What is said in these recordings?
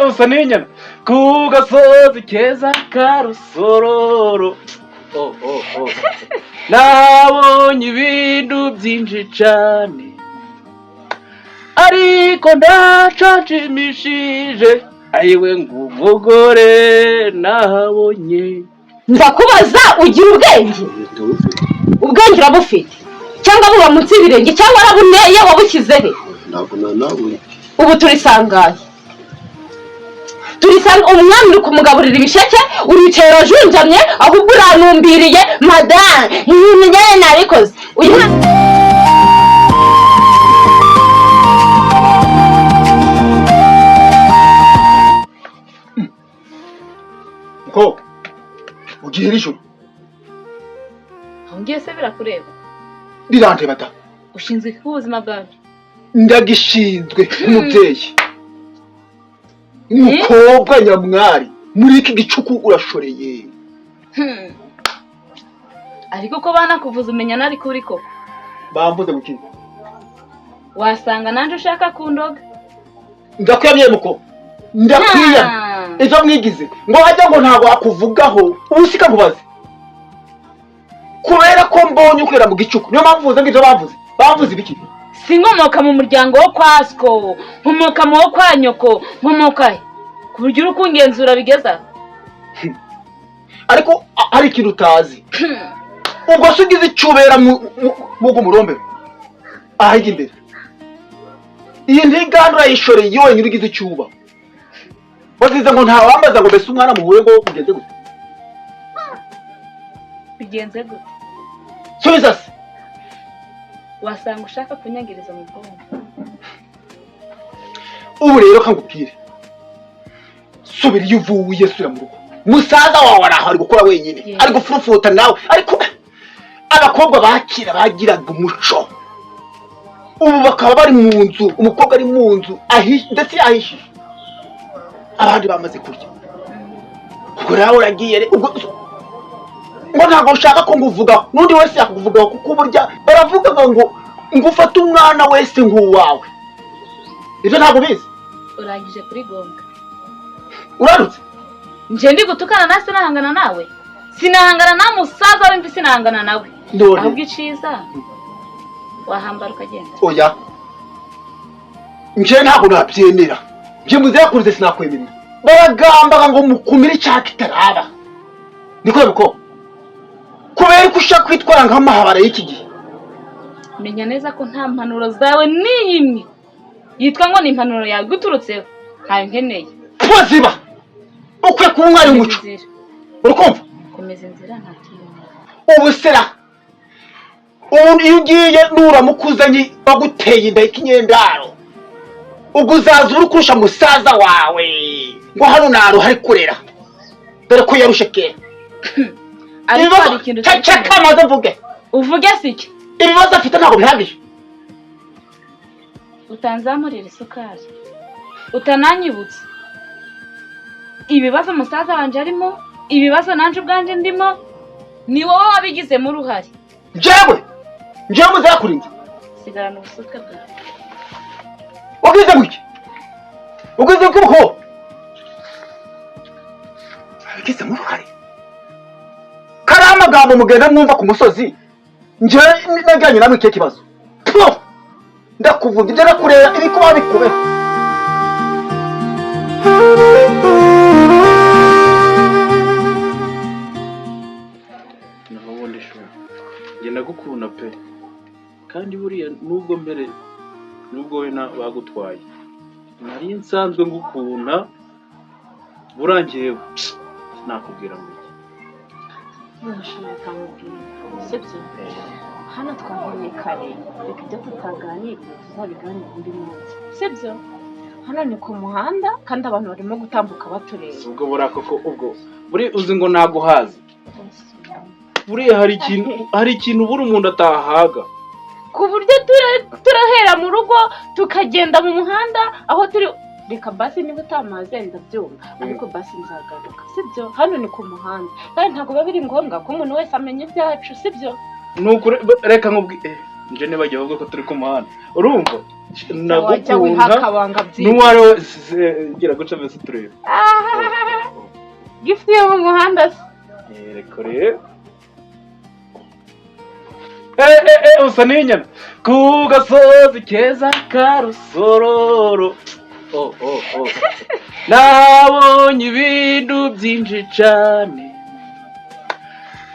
Usa n'inyana ku gasozi keza ka Rusororo. Oh, oh, oh. Nabonye ibintu byinshi cyane, ariko ndacanshimishije, ayiwe ngo umugore nahabonye. Ndakubaza, ugira ubwenge? Ubwenge urabufite cyangwa buba munsi y'ibirenge, cyangwa warabuneye, wabushyize he? Ntabwo nanawe. Ubu turisangaye, turisanga umwami uri kumugaburira ibisheke, uricaye urajunjamye, ahubwo uranumbiriye. Madamu, ntibimenyane, nabikoze uyu mwana. Mukobwa, ugiye ijoro? Aho ngiye se birakureba? Birandeba da. Ushinzwe iki ubuzima bwanjye? Ndagishinzwe nk'umubyeyi. Umukobwa nyamwari, muri iki gicuku urashoreye. Ariko ko banakuvuza, umenya nari kuri koko. Bamvuze mu kintu? Wasanga nanjye ushaka kundoga. Ndakwiyamye muko, ndakwiyamye. Ejo mwigize ngo hajya ngo ntabwo akuvugaho. Ubu sika nkubaze, kubera ko mbonye ukwera mu gicuku, niyo mpamvu uvuze ngo ibyo bamvuze? Bamvuze ibiki? Sinkomoka mu muryango wo kwa siko, nkomoka mu wo kwa nyoko. Nkomoka he ku buryo uri kungenzura bigeza? Ariko hari ikintu utazi. Ubwo se ugize icyo ubera mu murombero ahajya imbere, iyi ntiganda urayishoreye wenyine. Ugize icyo uba wazize ngo ntawambaza ngo mbese umwana muhuye ngo bigenze gute? Bigenze gute? Subiza se. Wasanga ushaka kunyangiriza mu bwonko. Ubu rero kangubwire, subira iyo uvuye, subira mu rugo. Musaza wawe ari aho ari gukora wenyine, ari gufurufuta nawe. Ariko abakobwa bakira bagiraga umuco, ubu bakaba bari mu nzu, umukobwa ari mu nzu ndetse yahishije, abandi bamaze kurya. Ubwo nawe uragiye ubwo ngo ntabwo ushaka ko nguvugaho, n'undi wese yakuvugaho, kuko burya baravugaga ngo ufate umwana wese nk'uwawe. Ibyo ntabwo ubizi? Urangije kuri gombwa. Urarutse. Nje ndi gutukana nawe, sinahangana nawe, sinahangana na musaza w'imvi, sinahangana nawe. None? Ahubwo iciza wahambara ukagenda. Oya, nje ntabwo nabyemera. Nje muzeyakunze sinakwemerera. Baragambaga ngo mukumire icyaha kitaraba. Niko biko kubera ko ushaka kwitwara nk'amahabara y'iki gihe. Menya neza ko nta mpanuro zawe n'iyimwe yitwa ngo ni impanuro yawe iguturutseho, ntayo nkeneye. Ziba ukwiye kuba umwari w'umuco. Komeza inzira. Urikumva? Komeza inzira, nta kintu. Ubusera ubu iyo ugiye nuramuka uzanye baguteye inda y'ikinyendaro, ubwo uzaza uri kurusha musaza wawe ngo hano naruhari kurera, dore ko yarushe kera. Ariko hari ikintu utari Ceceka. kumenya. Maze mvuge. Uvuge si iki? Ibibazo afite ntabwo bihagije? Utanzamurira isukari, utananyibutsa ibibazo umusaza wanjye arimo, ibibazo nanjye ubwanjye ndimo, ni wowe wabigizemo uruhare. Njyewe muzakurinze. Sigarana ubusutwa bwawe. Ubwize mu iki? Ubwize bw'uko abigizemo uruhare, kariya amagambo mugenda mwumva ku musozi, njyewe najyanye namwe ikihe kibazo? Puh! Ndakuvuga ibyo, ndakureba, ibikuba bikubeho. Naho ubundi shuri njye ndagukunda pe. Kandi buriya nubwo mbere, nubwo we na bagutwaye, nari nsanzwe ngukunda. Burangiye sinakubwira ngo iki. Ntushobora kamubwira, sibyo? Hano twahuye kare, reka ibyo tutaganiriye tuzabiganire undi munsi, sibyo? Hano ni ku muhanda kandi abantu barimo gutambuka batureba. Si ubwo buriya koko, ubwo buri uzi ngo naguhaze? Buriya hari ikintu buri umuntu atahaga. Ku buryo turahera mu rugo tukagenda mu muhanda aho turi. Reka basi, niba utamaze ndabyumva, ariko basi nzagaruka, sibyo? Hano ni ku muhanda kandi ntabwo biba biri ngombwa ko umuntu wese amenya ibyacu, sibyo? Ni ukuri, reka nkubwi nje nibagiwe ahubwo ko turi ku muhanda, urumva? Wajya wiha Ndagukunda akabanga byinshi. N'uwari we gira guca mbese turebe. Gift yo mu muhanda se? Reka rero. Eh, usa n'inyana ku gasozi keza ka Rusororo. Oh, nabonye ibintu byinshi cyane,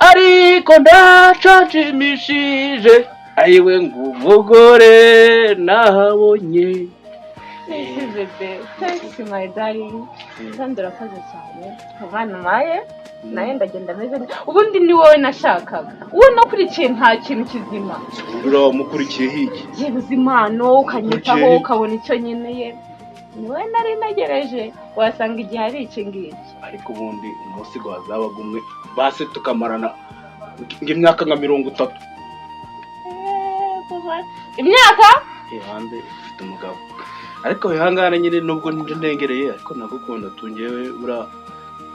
ariko ndaco nshimishije ayiwe ngo umugore nahabonye. Thank you, bébé. Thank you, my darling. Kandi urakoze cyane. Umwana umaye, nawe ndagenda ameze neza. Ubundi ni wowe nashakaga. Uwo nakurikiye nta kintu kizima. Uraba wamukurikiye hiki? Yebuze impano, ukanyitaho, Ukurikiye. ukabona icyo nkeneye. Ni wowe nari ntegereje. Wasanga igihe ari iki ngiki. Ariko ubundi umunsi wazabaga umwe basi tukamarana ng'imyaka nka 30. Imyaka? Hanze ufite umugabo, ariko wihangane nyine, nubwo nje ndengereye, ariko nagukunda tungewe. Buriya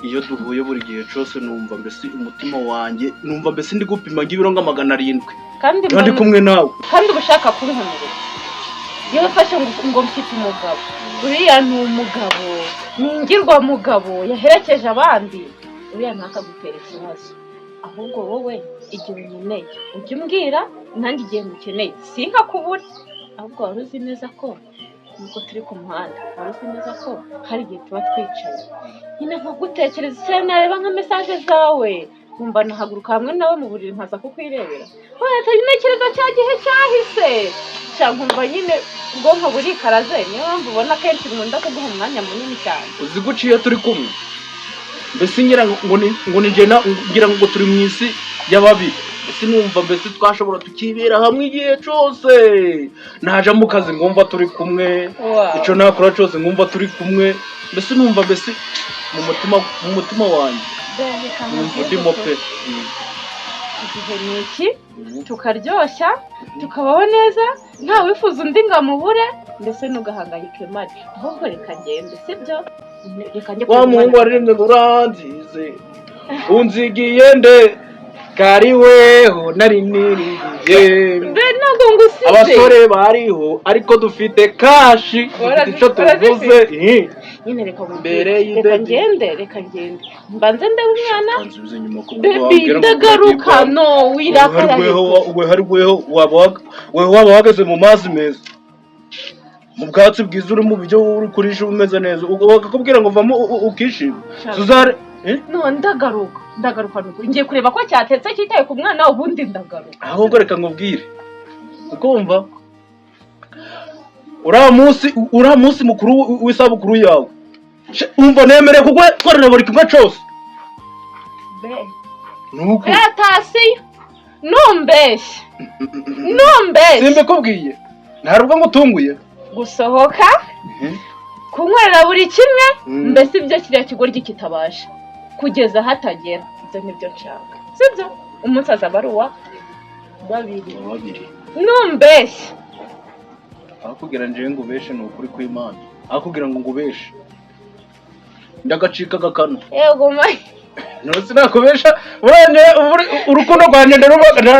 iyo duhuye buri gihe cyose numva mbese umutima wanjye, numva mbese ndi gupima nk'ibiro nka 700 Kandi iyo ndi mbona kumwe nawe. Kandi uba ushaka kunkomeretsa. Iyo wafashe ngo mfite umugabo, uriya ni umugabo, ni ingirwamugabo yaherekeje abandi, uriya ntakagutera ikibazo. Ahubwo wowe igihe unkeneye ujye umbwira, nanjye igihe mukeneye sinkakubure. Ahubwo wari uzi neza ko nuko turi ku muhanda, wari uzi neza ko hari igihe tuba twicaye nyine nkagutekereza cyane, nareba nka message zawe nkumva nahaguruka hamwe nawe mu buriri nkaza kukwirebera, wahita ntekereza cya gihe cyahise cyangwa nkumva nyine ubwonko burikaraze. Niyo mpamvu ubona akenshi nkunda kuguha umwanya munini cyane. Uzi guca iyo turi kumwe mbese ngira ngo ni njye ngira ngo turi mu isi y'ababiri, mbese numva mbese twashobora tukibera hamwe igihe cyose. Naja mu kazi ngumva turi kumwe, icyo nakora cyose ngumva turi kumwe, mbese numva mbese mu mutima wanjye numva ndimo pe. Igihe ni iki, tukaryoshya, tukabaho neza, nta wifuza undi ngo amubure, mbese ntugahangayike mari. Ahubwo reka ngende, sibyo? Reka njye Wa kureba muhungu umwana. waririmbye ngo uranzize unzigiye nde kari weho nari niriye. Mbe ntabwo ngusize. Abasore bariho, ariko dufite cash, dufite icyo tuvuze. Nyine reka nkubwire. Mbere Reka y'indege. ngende, reka ngende mbanze ndebe umwana. Nsubize inyuma ko Baby, ndagaruka. No wirakara. We hari weho waba wahagaze mu mazi meza, mu bwatsi bwiza, uri mu biryo, uri kurisha, umeze neza, ubwo bakakubwira ngo vamo ukishima tuzare, eh? No, ndagaruka, ndagaruka nukuri. Ngiye kureba ko cyatetse, cyitaye ku mwana, ubundi ndagaruka. Ahubwo reka nkubwire, ukumva uriya munsi mukuru w'isabukuru yawe, umva nemereye kugukorera buri kimwe cyose. Be Nuko Atasiyo, numbeshye, numbeshye. Simbikubwiye, ntabwo ngutunguye. Gusohoka, kunkorera buri kimwe, mbese ibyo kiriya kigoryi kitabasha kugeza hatagera, ibyo nibyo nshaka, sibyo? Umunsi azaba ari uwa babiri. Babiri. Numbeshye. Aho kugira ngo ngubeshe, ni ukuri kw'Imana, aho kugira ngo ngubeshe ndagacika agakano. Yego ma. None sinakubesha, burane urukundo rwanjye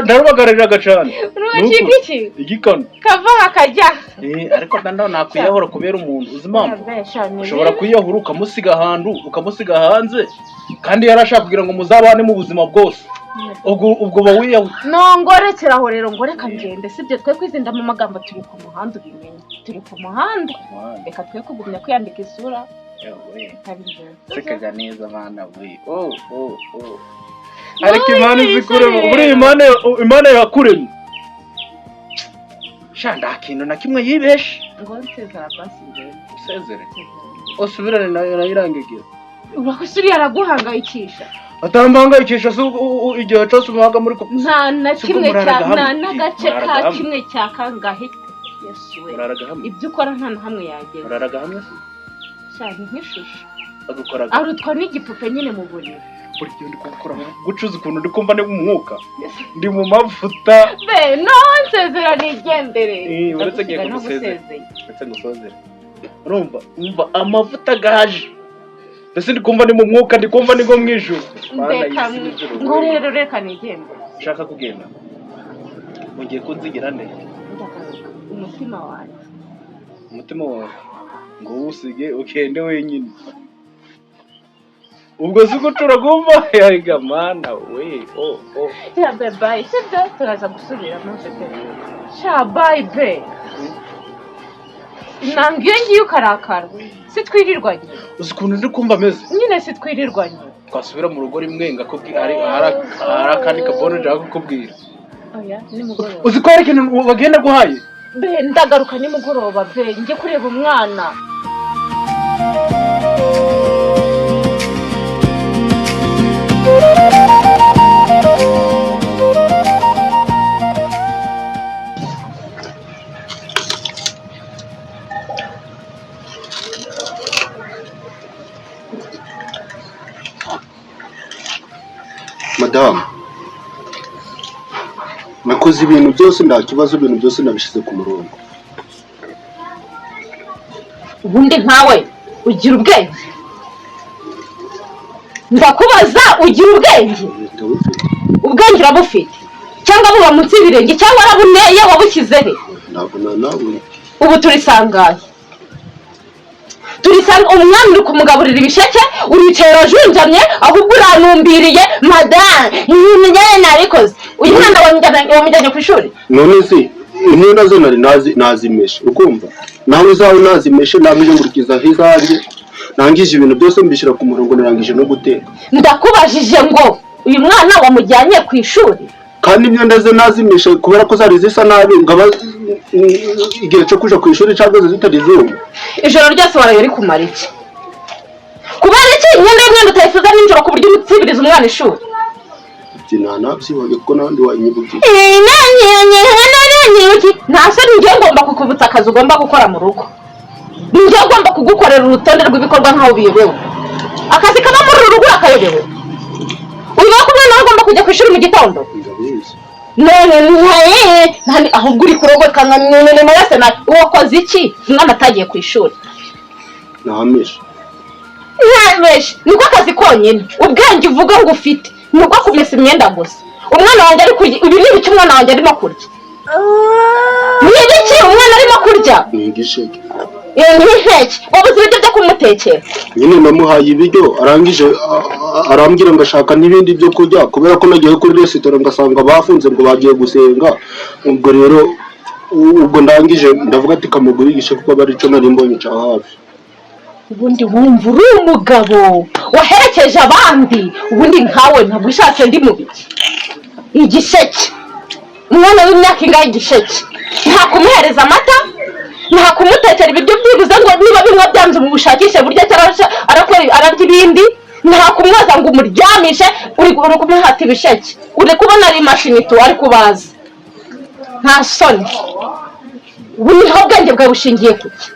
ndarubagarira cyane. Urubacika iki? Igikano. Kava hakajya. Eh, ariko ndanda nakwiyahura kubera umuntu. Uzi impamvu? Ndabesha, ni Ushobora bibi. kwiyahura ukamusiga ahantu, ukamusiga hanze, kandi yarashaka kugira ngo muzabane mu buzima bwose, ubwo uba wiyahuye. No ngorekera aho rero, ngo reka ngende, sibyo? Twe kwizinda mu magambo, turi ku muhanda, ubimenye, turi ku muhanda. Reka twe kugumya kwiyandika isura itari nziza. Sekaga neza mwana we. Oh, ariko Imana izi kurema. Rero. Buriya Imana yakuremye sha, nta kintu na kimwe yibeshe. Ngo nsezera basi, ngende. Usezere, usubirane nayo nayirangigira. Urakoze, uriya araguhangayikisha. Atampangayikisha se? Igihe cyose ubaga muri Nta na Si ubwo kimwe cya muraraga nta hamwe? n'agace ka Muraraga hamwe? kimwe cya kangahe? Yesu we! Muraraga hamwe? Ibyo ukora nta na hamwe yageza. Muraraga hamwe se? Cyane nk'ishusho. Bagukoraga Arutwa n'igipupe nyine mu buriri. Buri gihe ndi gukora gucuza ukuntu ndi kumva ndi mu mwuka, ndi mu mavuta. Be no nsezera nigendere. Eh, uretse ngiye Ndagusiga kugusezera. ntagusezeye. Ndetse ngusozere, urumva, umva amavuta gaje, mbese ndi kumva ndi mu mwuka, ndi kumva ndi nko mu ijuru. Mana Ndeka y'isi n'ijuru. ngo rero reka nigendere. Ushaka kugenda, mugiye kunzigira nde? Ndagaruka, umutima wanjye. Umutima wawe ngo wusige ugende wenyine. Ubwo si gucura gumva yaga mana we oh oh. Ya be bye, sibyo? Turaza gusubira maze be. Sha bye be. Nanga iyo ngiye ukarakara. Si twirirwanye. Uzi ukuntu ndi kumva ameze. Nyine si twirirwanye. Twasubira mu rugo rimwe ngakubwira hari akandi kabone nshaka kukubwira. Oya, nimugoroba. Uzi ko hari ikintu bagenda guhaye? Be ndagaruka nimugoroba be, njye kureba umwana. Madamu, nakoze ibintu byose nta kibazo, ibintu byose nabishyize ku murongo. Ubundi nkawe ugira ubwenge? Ndakubaza, ugira ubwenge? Ndabufite. Ubwenge urabufite cyangwa buba munsi y'ibirenge cyangwa warabuneye wabushyize he? Ntabwo nawe. Ubu turisangaye, turisanga umwami uri kumugaburira ibisheke, uricaye urajunjamye, ahubwo uranumbiriye madamu nyine nabikoze. Uyu mwana wamujyanye ku ishuri? None se imyenda zo nari nazimeshe, ukumva nawe uzawe nazimeshe, nangije ngurikizaho izanjye, nangije ibintu byose mbishyira ku murongo, narangije no guteka. Ndakubajije ngo uyu mwana wamujyanye ku ishuri? Kandi imyenda ze nazimeshe kubera ko zari zisa nabi, ngaba igihe cyo kuja ku ishuri cyangwa zitari zuma. Ijoro ryose waraye uri kumara iki? Kubera iki imyenda y'umwana utayifuza nijoro ku buryo umutsibiriza umwana ishuri? Nanabyibonye kuko n'abandi wanyibukiye. Nta soni, njyewe ngomba kukubutsa akazi ugomba gukora mu rugo. Njyewe ugomba kugukorera urutonde rw'ibikorwa nkaho ubiyobewe. Akazi kaba muri uru rugo urakayobewe. Uyobewe ko umwana we agomba kujya ku ishuri mu gitondo? Ndabizi. None ahubwo uri kurogota nka mwese na wakoze iki umwana atagiye ku ishuri? Ntameshe. Ntameshe niko akazi konyine ubwenge uvuga ngo ufite ni uko kumesa imyenda gusa. Umwana wanjye ari kurya ibi ni ibiki? Umwana wanjye arimo kurya ni ibiki? Umwana arimo kurya ni igisheke. Ni impeke. Wabuze ibiryo byo kumutekera? Nyine namuhaye ibiryo arangije arambwira ngo ashaka n'ibindi byo kurya, kubera ko nagiye kuri resitora ngasanga bafunze ngo bagiye gusenga. Ubwo rero ubwo ndangije ndavuga ati kamugure igisheke kuko aba aricyo nari mbonye cya hafi. Ubundi wumva uri umugabo waherekeje abandi, ubundi nkawe ntabwo ushatse ndi mu biki? Igisheke, umwana w'imyaka ingahe igisheke? Nta kumuhereza amata, nta kumutekera ibiryo byibuze ngo niba bimwe byanze umushakishe buryo ararya ibindi, nta kumwoza ngo umuryamishe, uri kumuhata ibisheke, uri kubona ari imashini tu ari kubaza. Nta soni. Ubu niho ubwenge bwawe bushingiye kuki?